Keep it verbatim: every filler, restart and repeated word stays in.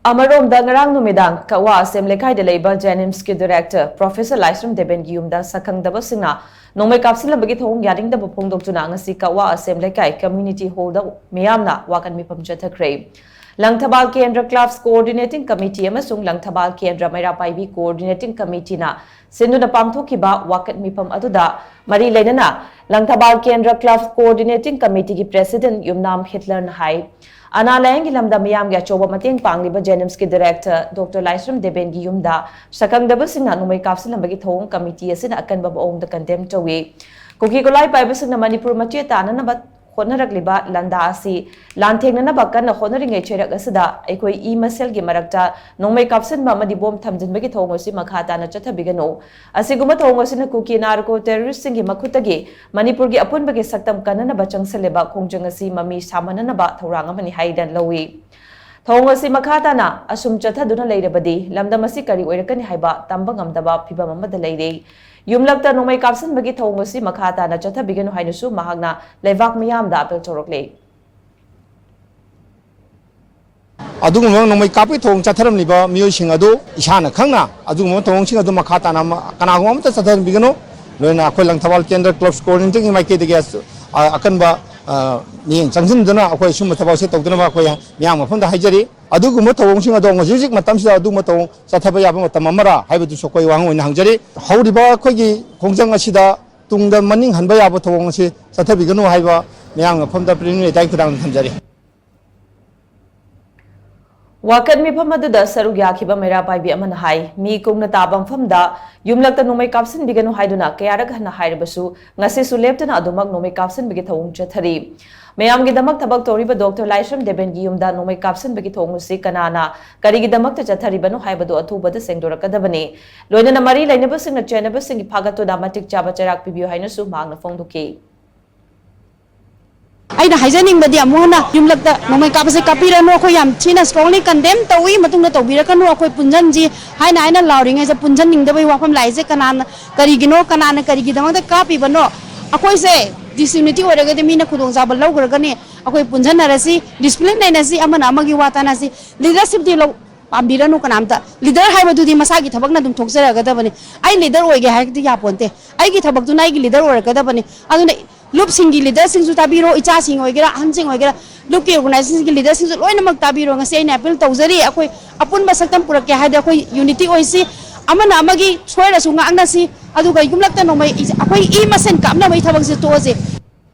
ꯑꯃꯔꯣꯝꯗ, ꯉꯔꯥꯡ ꯅꯨꯃꯤꯗꯥꯡ ꯀꯛꯋꯥ ꯑꯁꯦꯝ ꯂꯩꯀꯥꯏꯗ ꯂꯩꯕ ꯖꯦꯅꯤꯝꯁꯀꯤ ꯗꯥꯏꯔꯦꯛꯇꯔ ꯄ꯭ꯔꯣꯐꯦꯁꯔ ꯂꯥꯏꯁ꯭ꯔꯝ ꯗꯦꯕꯦꯟꯒꯤ ꯌꯨꯝꯗ ꯁꯛꯈꯪꯗꯕꯁꯤꯡꯅ ꯅꯣꯡꯃꯩ ꯀꯥꯞꯁꯤꯜꯂꯝꯕꯒꯤ ꯊꯧꯑꯣꯡ ꯌꯥꯅꯤꯡꯗꯕ ꯐꯣꯡꯗꯣꯛꯇꯨꯅ ꯉꯁꯤ ꯀꯛꯋꯥ ꯑꯁꯦꯝ ꯂꯩꯀꯥꯏ ꯀꯝꯃ꯭ꯌꯨꯅꯤꯇꯤ ꯍꯣꯜꯗ ꯃꯤꯌꯥꯝꯅ ꯋꯥꯀꯠ ꯃꯤꯐꯝ ꯆꯠꯊꯈ꯭ꯔꯦ꯫ ꯂꯪꯊꯕꯥꯜ ꯀꯦꯟꯗ꯭ꯔ ꯀ꯭ꯂꯕꯁ ꯀꯣꯑꯣꯔꯗꯤꯅꯦꯇꯤꯡ ꯀꯃꯤꯇꯤ ꯑꯃꯁꯨꯡ ꯂꯪꯊꯕꯥꯜ ꯀꯦꯟꯗ꯭ꯔ ꯃꯩꯔꯥ ꯄꯥꯏꯕꯤ ꯀꯣꯑꯣꯔꯗꯤꯅꯦꯇꯤꯡ ꯀꯃꯤꯇꯤꯅ ꯁꯤꯟꯗꯨꯅ ꯄꯥꯡꯊꯣꯛꯈꯤꯕ ꯋꯥꯀꯠ ꯃꯤꯐꯝ ꯑꯗꯨꯗ ꯃꯔꯤ ꯂꯩꯅꯅ ꯂꯪꯊꯕꯥꯜ ꯀꯦꯟꯗ꯭ꯔ ꯀ꯭ꯂꯕ ꯀꯣꯑꯣꯔꯗꯤꯅꯦꯇꯤꯡ ꯀꯃꯤꯇꯤꯒꯤ ꯄ꯭ꯔꯦꯁꯤꯗꯦꯟꯠ ꯌꯨꯝꯅꯥꯝ ꯍꯤꯠꯂꯔꯅ ꯍꯥꯏ, ꯑꯅꯥ ꯂꯥꯌꯦꯡꯒꯤ ꯂꯝꯗ ꯃꯤꯌꯥꯝꯒꯤ ꯑꯆꯧꯕ ꯃꯇꯦꯡ ꯄꯥꯡꯂꯤꯕ ꯖꯦꯅꯤꯝꯁꯀꯤ ꯗꯥꯏꯔꯦꯛꯇꯔ ꯗꯣꯛꯇꯔ ꯂꯥꯏꯁ꯭ꯔꯝ ꯗꯦꯕꯦꯟꯒꯤ ꯌꯨꯝꯗ ꯁꯛꯈꯪꯗꯕꯁꯤꯡꯅ ꯅꯣꯡꯃꯩ ꯀꯥꯞꯁꯤꯜꯂꯝꯕꯒꯤ ꯊꯧꯑꯣꯡ ꯀꯃꯤꯇꯤ ꯑꯁꯤꯅ ꯑꯀꯟꯕ ꯃꯑꯣꯡꯗ ꯀꯟꯗꯦꯝ ꯇꯧꯏ꯫ ꯀꯨꯀꯤ ꯒꯣꯂꯥꯏ ꯄꯥꯏꯕꯁꯤꯡꯅ ꯃꯅꯤꯄꯨꯔ ꯃꯆꯦꯠ ꯇꯥꯅꯅꯕ ꯍꯣꯠꯅꯔꯛꯂꯤꯕ ꯂꯥꯟꯗꯥ ꯑꯁꯤ ꯂꯥꯟꯊꯦꯡꯅꯅꯕ ꯀꯟꯅ ꯍꯣꯠꯅꯔꯤꯉꯩ ꯆꯩꯔꯛ ꯑꯁꯤꯗ ꯑꯩꯈꯣꯏ ꯏ ꯃꯁꯦꯜꯒꯤ ꯃꯔꯛꯇ ꯅꯣꯡꯃꯩ ꯀꯥꯞꯁꯤꯟꯕ ꯑꯃꯗꯤ ꯕꯣꯝ ꯊꯝꯖꯤꯟꯕꯒꯤ ꯊꯧꯑꯣꯡ ꯑꯁꯤ ꯃꯈꯥ ꯇꯥꯅ ꯆꯠꯊꯕꯤꯒꯅꯨ꯫ ꯑꯁꯤꯒꯨꯝꯕ ꯊꯧꯑꯣꯡ ꯑꯁꯤꯅ ꯀꯨꯀꯤ ꯅꯥꯔꯀꯣ ꯇꯦꯔꯣꯔꯤꯁ꯭ꯠꯁꯤꯡꯒꯤ ꯃꯈꯨꯠꯇꯒꯤ ꯃꯅꯤꯄꯨꯔꯒꯤ ꯑꯄꯨꯟꯕꯒꯤ ꯁꯛꯇꯝ ꯀꯟꯅꯅꯕ ꯆꯪꯁꯤꯜꯂꯤꯕ ꯈꯣꯡꯖꯪ ꯑꯁꯤ ꯃꯃꯤ ꯁꯥꯝꯍꯟꯅꯅꯕ ꯊꯧꯔꯥꯡ ꯑꯃꯅꯤ ꯍꯥꯏꯗꯅ ꯂꯧꯏ꯫ ꯊꯧꯑꯣꯡ ꯑꯁꯤ ꯃꯈꯥ ꯇꯥꯅ ꯑꯁꯨꯝ ꯆꯠꯊꯗꯨꯅ ꯂꯩꯔꯕꯗꯤ ꯂꯝꯗꯝ ꯑꯁꯤ ꯀꯔꯤ ꯑꯣꯏꯔꯛꯀꯅꯤ ꯍꯥꯏꯕ ꯇꯝꯕ ꯉꯝꯗꯕ ꯐꯤꯚꯝ ꯑꯃꯗ ꯂꯩꯔꯦ꯫ ꯌꯨꯝꯂꯛꯇ ꯅꯣꯡꯃꯩ ꯀꯥꯞꯁꯤꯟꯕꯒꯤ ꯊꯧꯑꯣꯡ ꯑꯁꯤ ꯃꯈꯥ ꯇꯥꯅ ꯆꯠꯊꯕꯤꯒꯅꯨ ꯍꯥꯏꯅꯁꯨ ꯃꯍꯥꯛꯅ ꯂꯩꯕꯥꯛ ꯃꯤꯌꯥꯝꯗ ꯑꯥꯄꯤꯜ ꯇꯧꯔꯛꯂꯦ꯫ ꯑꯗꯨꯒꯨꯝꯕ ꯅꯣꯡꯃꯩ ꯀꯥꯞꯄꯒꯤ ꯊꯧꯑꯣꯡ ꯆꯠꯊꯔꯝꯂꯤꯕ ꯃꯤꯑꯣꯏꯁꯤꯡ ꯑꯗꯨ ꯏꯁꯥꯅ ꯈꯪꯅ ꯑꯗꯨꯒꯨꯝꯕ ꯊꯧꯑꯣꯡꯁꯤꯡ ꯑꯗꯨ ꯃꯈꯥ ꯇꯥꯅ ꯑꯃ-, ꯀꯅꯥꯒꯨꯝꯕ ꯑꯃꯠꯇ ꯆꯠꯊꯍꯟꯕꯤꯒꯅꯨ꯫ ꯂꯣꯏꯅ ꯑꯩꯈꯣꯏ ꯂꯪꯊꯕꯥꯜ ꯀꯦꯟꯗ꯭ꯔ ꯀ꯭ꯂꯕꯁ ꯀꯣꯑꯣꯔꯗꯤꯅꯦꯇꯔꯒꯤ ꯃꯥꯏꯀꯩꯗꯒꯤ ꯑ-, ꯑꯀꯟꯕ, ꯑ, ꯃꯤꯠꯌꯦꯡ ꯆꯪꯁꯤꯟꯗꯨꯅ ꯑꯩꯈꯣꯏ ꯁꯨꯝꯕ ꯊꯕꯛꯁꯦ ꯇꯧꯗꯅꯕ ꯑꯩꯈꯣꯏ ꯃꯤꯌꯥꯝ ꯃꯐꯝꯗ ꯍꯥꯏꯖꯔꯤ꯫ ꯑꯗꯨꯒꯨꯝꯕ ꯊꯧꯑꯣꯡꯁꯤꯡ ꯑꯗꯣ ꯍꯧꯖꯤꯛ ꯍꯧꯖꯤꯛ ꯃꯇꯝꯁꯤꯗ ꯑꯗꯨꯒꯨꯝꯕ ꯊꯧꯑꯣꯡ ꯆꯠꯊꯕ ꯌꯥꯕ ꯃꯇꯝ ꯑꯃꯔ ꯍꯥꯏꯕꯗꯨꯁꯨ ꯑꯩꯈꯣꯏ ꯋꯥꯍꯪ ꯑꯣꯏꯅ ꯍꯪꯖꯔꯤ꯫ ꯍꯧꯔꯤꯕ ꯑꯩꯈꯣꯏꯒꯤ ꯈꯣꯡꯖꯪ ꯑꯁꯤꯗ ꯇꯨꯡꯗ ꯃꯅꯤꯡ ꯍꯟꯕ ꯌꯥꯕ ꯊꯧꯑꯣꯡ ꯑꯁꯤ ꯆꯠꯊꯕꯤꯒꯅꯨ ꯍꯥꯏꯕ ꯃꯤꯌꯥꯝꯒꯤ ꯃꯐꯝꯗ preliminary ꯇꯥꯏ ꯈꯨꯗꯥꯡꯗ ꯊꯝꯖꯔꯤ꯫ ꯋꯥꯀꯠ ꯃꯤꯐꯝ ꯑꯗꯨꯗ ꯁꯔꯨꯛ ꯌꯥꯈꯤꯕ ꯃꯩꯔꯥ ꯄꯥꯏꯕꯤ ꯑꯃꯅ ꯍꯥꯏ, ꯃꯤ ꯀꯨꯡꯅ ꯇꯥꯕ ꯃꯐꯝꯗ ꯌꯨꯝꯂꯛꯇ ꯅꯣꯡꯃꯩ ꯀꯥꯞꯁꯤꯟꯕꯤꯒꯅꯨ ꯍꯥꯏꯗꯨꯅ ꯀꯌꯥꯔꯛ ꯍꯟꯅ ꯍꯥꯏꯔꯕꯁꯨ ꯉꯁꯤꯁꯨ ꯂꯦꯞꯇꯅ ꯑꯗꯨꯃꯛ ꯅꯣꯡꯃꯩ ꯀꯥꯞꯁꯤꯟꯕꯒꯤ ꯊꯧꯑꯣꯡ ꯆꯠꯊꯔꯤ꯫ ꯃꯌꯥꯝꯒꯤꯗꯃꯛ ꯊꯕꯛ ꯇꯧꯔꯤꯕ ꯗꯣꯛꯇꯔ ꯂꯥꯏꯁ꯭ꯔꯝ ꯗꯦꯕꯦꯟꯒꯤ ꯌꯨꯝꯗ ꯅꯣꯡꯃꯩ ꯀꯥꯞꯁꯤꯟꯕꯒꯤ ꯊꯧꯑꯣꯡ ꯑꯁꯤ ꯀꯅꯥꯅ ꯀꯔꯤꯒꯤꯗꯃꯛꯇ ꯆꯠꯊꯔꯤꯕꯅꯣ ꯍꯥꯏꯕꯗꯨ ꯑꯊꯨꯕꯗ ꯁꯦꯡꯗꯣꯔꯛꯀꯗꯕꯅꯤ꯫ ꯂꯣꯏꯅꯅ ꯃꯔꯤ ꯂꯩꯅꯕꯁꯤꯡꯅ ꯆꯦꯟꯅꯕꯁꯤꯡꯒꯤ ꯐꯥꯒꯠꯇꯨꯅ ꯃꯇꯤꯛ ꯆꯥꯕ ꯆꯩꯔꯥꯛ ꯄꯤꯕꯤꯌꯨ ꯍꯥꯏꯅꯁꯨ ꯃꯍꯥꯛꯅ ꯐꯣꯡꯗꯣꯛꯈꯤ꯫ ꯑꯩꯅ ꯍꯥꯏꯖꯅꯤꯡꯕꯗꯤ ꯑꯃꯨꯛ ꯍꯟꯅ ꯌꯨꯝꯂꯛꯇ ꯅꯣꯡꯃꯩ ꯀꯥꯞꯄꯁꯦ ꯀꯥꯞꯄꯤꯔꯅꯨ, ꯑꯩꯈꯣꯏ ꯌꯥꯝ ꯊꯤꯅ strongly condemn ꯇꯧꯏ, ꯃꯇꯨꯡꯗ ꯇꯧꯕꯤꯔꯛꯀꯅꯨ, ꯑꯩꯈꯣꯏ ꯄꯨꯟꯁꯤꯟꯁꯤ ꯍꯥꯏꯅ ꯍꯥꯏꯅ ꯂꯥꯎꯔꯤꯉꯩꯗ ꯄꯨꯟꯁꯤꯟꯅꯤꯡꯗꯕꯒꯤ ꯋꯥꯐꯝ ꯂꯥꯛꯏꯁꯦ ꯀꯅꯥꯅ, ꯀꯔꯤꯒꯤꯅꯣ, ꯀꯅꯥꯅ ꯀꯔꯤꯒꯤꯗꯃꯛꯇ ꯀꯥꯞꯄꯤꯕꯅꯣ? ꯑꯩꯈꯣꯏꯁꯦ disunity ꯑꯣꯏꯔꯒꯗꯤ ꯃꯤꯅ ꯈꯨꯗꯣꯡꯆꯥꯕ ꯂꯧꯈ꯭ꯔꯒꯅꯤ꯫ ꯑꯩꯈꯣꯏ ꯄꯨꯟꯁꯤꯟꯅꯔꯁꯤ, ꯗꯤꯁꯤꯄ꯭ꯂꯤꯟ ꯂꯩꯅꯁꯤ, ꯑꯃꯅ ꯑꯃꯒꯤ ꯋꯥ ꯇꯥꯅꯁꯤ꯫ ꯂꯤꯗꯔꯁꯤꯞꯇꯤ ꯂꯧ ꯄꯥꯝꯕꯤꯔꯅꯨ ꯀꯅꯥꯝꯇ꯫ ꯂꯤꯗꯔ ꯍꯥꯏꯕꯗꯨꯗꯤ ꯃꯁꯥꯒꯤ ꯊꯕꯛꯅ ꯑꯗꯨꯝ ꯊꯣꯛꯆꯔꯒꯗꯕꯅꯤ꯫ ꯑꯩ ꯂꯤꯗꯔ ꯑꯣꯏꯒꯦ ꯍꯥꯏꯔꯒꯗꯤ ꯌꯥꯄꯣꯟꯇꯦ꯫ ꯑꯩꯒꯤ ꯊꯕꯛꯇꯨꯅ ꯑꯩꯒꯤ ꯂꯤꯗꯔ ꯑꯣꯏꯔꯛꯀꯗꯕꯅꯤ꯫ ꯑꯗꯨꯅ ꯂꯨꯞꯁꯤꯡꯒꯤ ꯂꯤꯗꯔꯁꯤꯡꯁꯨ ꯇꯥꯕꯤꯔꯣ, ꯏꯆꯥꯁꯤꯡ ꯑꯣꯏꯒꯦꯔꯥ, ꯑꯍꯟꯁꯤꯡ ꯑꯣꯏꯒꯦꯔꯥ, ꯂꯨꯞꯀꯤ ꯑꯣꯔꯒꯅꯥꯏꯖꯦꯁꯟꯒꯤ ꯂꯤꯗꯔꯁꯤꯡꯁꯨ ꯂꯣꯏꯅꯃꯛ ꯇꯥꯕꯤꯔꯣ꯫ ꯉꯁꯤ ꯑꯩꯅ ꯑꯦꯄꯤꯜ ꯇꯧꯖꯔꯤ, ꯑꯩꯈꯣꯏ ꯑꯄꯨꯟꯕ ꯁꯛꯇꯝ ꯄꯨꯔꯛꯀꯦ ꯍꯥꯏꯔꯗꯤ ꯑꯩꯈꯣꯏ ꯌꯨꯅꯤꯇꯤ ꯑꯣꯏꯁꯤ, ꯑꯃꯅ ꯑꯃꯒꯤ ꯁꯣꯏꯔꯁꯨ ꯉꯥꯛꯅꯁꯤ, ꯑꯗꯨꯒ ꯌꯨꯝꯂꯛꯇ ꯅꯣꯡꯃꯩ ꯑꯩꯈꯣꯏ ꯏ ꯃꯁꯦꯟ ꯀꯥꯞꯅꯕꯒꯤ ꯊꯕꯛꯁꯦ ꯇꯣꯛꯑꯁꯦ꯫